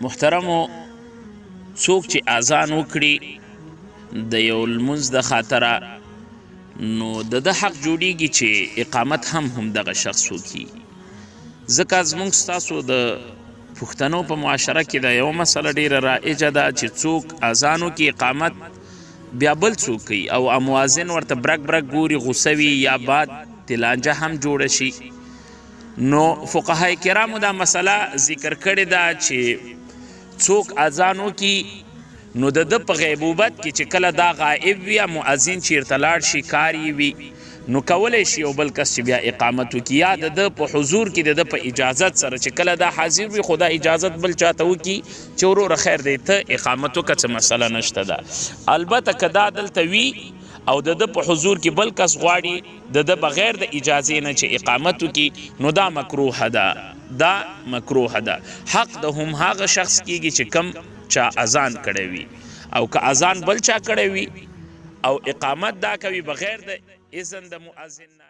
محترمو، څوک چې اذان وکړي د یو لمونځ د خاطره، نو د ده حق جوړیږي چې اقامت هم همدغه شخص وکړي، ځکه زموږ ستاسو د پښتنو په معاشره کې دا یوه مسله ډیره رایجه ده چې څوک اذان وکړي، اقامت بیا بل څوک کوي او مؤذن ورته برک برک ګوري، غوسه وي یا بعد تلانجه هم جوړه شي. نو فقهای کرامو دا مسله ذکر کړې ده چې څوک اذان وکړي، نو د ده په غیبوبت کې چې کله دا غائب وي یا مؤذن چیرته لاړ شي، کار یې وي، نو کولی شي یو بل کس چې بیا اقامت وکړي، یا د ده په حضور کې د ده په اجازت سره چې کله دا حاضر وي، خو دا اجازت بل چاته وکړي چې وروره خیر دی، ته اقامت وکړه، څه مسله نشته ده. البته که دا دلته وي او د ده په حضور کې بل کس غواړي د ده بغیر د اجازې نه چې اقامت وکړي، نو دا مکروه ده، دا مکروه ده. حق د هم هغه شخص کیږي چې کم چا اذان کړی وي، او که اذان بل چا کړی وي او اقامت دا کوي بغیر د اذن د مؤذن نه.